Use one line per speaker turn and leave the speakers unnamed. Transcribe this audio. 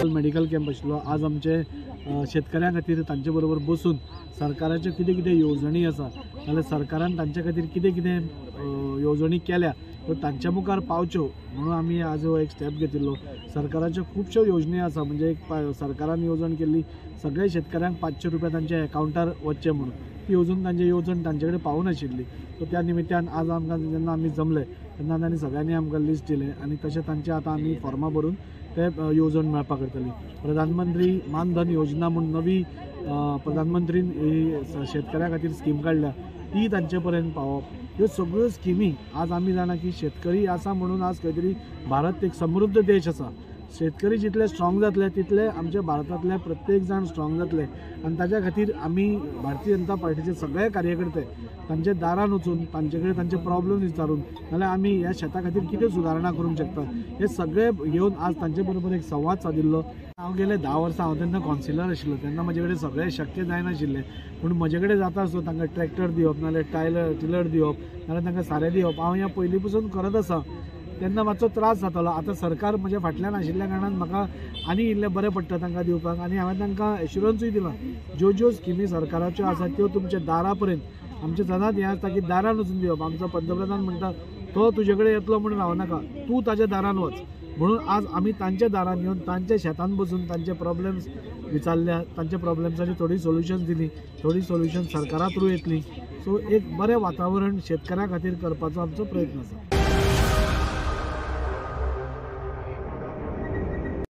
Medical camp आशिल्लो. आज आमचे शेतकऱ्यां खातीर तांचे बरोबर बसून सरकाराच्यो कितें कितें येवजणी आसा जाल्यार सरकारान तांचे खातीर कितें कितें येवजणी केल्या त्यो तांच्या मुखार पावच्यो म्हणून आमी आज हो एक स्टेप घेतिल्लो. सरकाराच्यो खुबश्यो योजणी आसा, म्हणजे एक सरकारान येवजण केल्ली सगळ्या शेतकऱ्यांक 500 रुपया तांच्या एकावंटार वचचे म्हणून, ती अजून तांची येवजण तांचे कडेन पावनाशिल्ली. सो त्या निमित्तान आज आमकां जेन्ना आमी जमले तेन्ना तांणी सगळ्यांनी आमकां लिस्ट दिलें आनी तशें तांचे आतां आमी फॉर्मां भरून ते येवजण मेळपाक करतली. प्रधानमंत्री मानधन योजना म्हूण नवी प्रधानमंत्रीन ही शेतकऱ्यां खातीर स्कीम काडल्या ती तांचे पर्यंत पावप. ह्यो सगळ्यो स्किमी आज आमी जाणा की शेतकरी आसा म्हणून आज खंय तरी भारत एक समृद्ध देश आसा. शेतकरी जितले स्ट्रॉंग जातले तितले आमच्या भारतांतले प्रत्येक जाण स्ट्रॉंग जातले आनी ताच्या खातीर आमी भारतीय जनता पार्टीचे सगळे कार्यकर्ते तांच्या दारान वचून तांचे कडेन तांचे प्रॉब्लम विचारून नाल्यार आमी ह्या शेता खातीर कितें सुदारणा करूंक शकता हे सगळे घेवन आज तांचे बरोबर एक संवाद सादिल्लो. हांव गेले 10 वर्सां हांव तेन्ना कॉन्सिलर आशिल्लो, तेन्ना म्हजे कडेन सगळें शक्य जायनाशिल्लें, पूण म्हजे कडेन जाता आसलो तांकां ट्रॅक्टर दिवप नाल्यार टिलर दिवप नाल्यार तांकां सारें दिवप हांव ह्या पयलीं पसून करत आसा. तेन्ना मातसो त्रास जातालो. आतां सरकार म्हज्या फाटल्यान आशिल्ल्या कारणान म्हाका आनी इल्लें बरें पडटा तांकां दिवपाक आनी हांवें तांकां एश्युरन्सूय दिलां ज्यो ज्यो स्किमी सरकाराच्यो आसा त्यो तुमच्या दारा पर्यंत, आमचें सदांच हें आसता की दारान वचून दिवप. आमचो पंतप्रधान म्हणटा तो तुजे कडेन येतलो म्हणून रावनाका, तूं ताच्या दारान वच. म्हणून आज आमी तांच्या दारान येवन तांच्या शेतान बसून तांचे प्रॉब्लम्स विचारल्या, तांच्या प्रॉब्लम्साची थोडी सोल्युशन्स दिली, थोडी सोल्युशन सरकारा थ्रू येतली. सो एक बरें वातावरण शेतकऱ्यां खातीर करपाचो आमचो प्रयत्न आसा.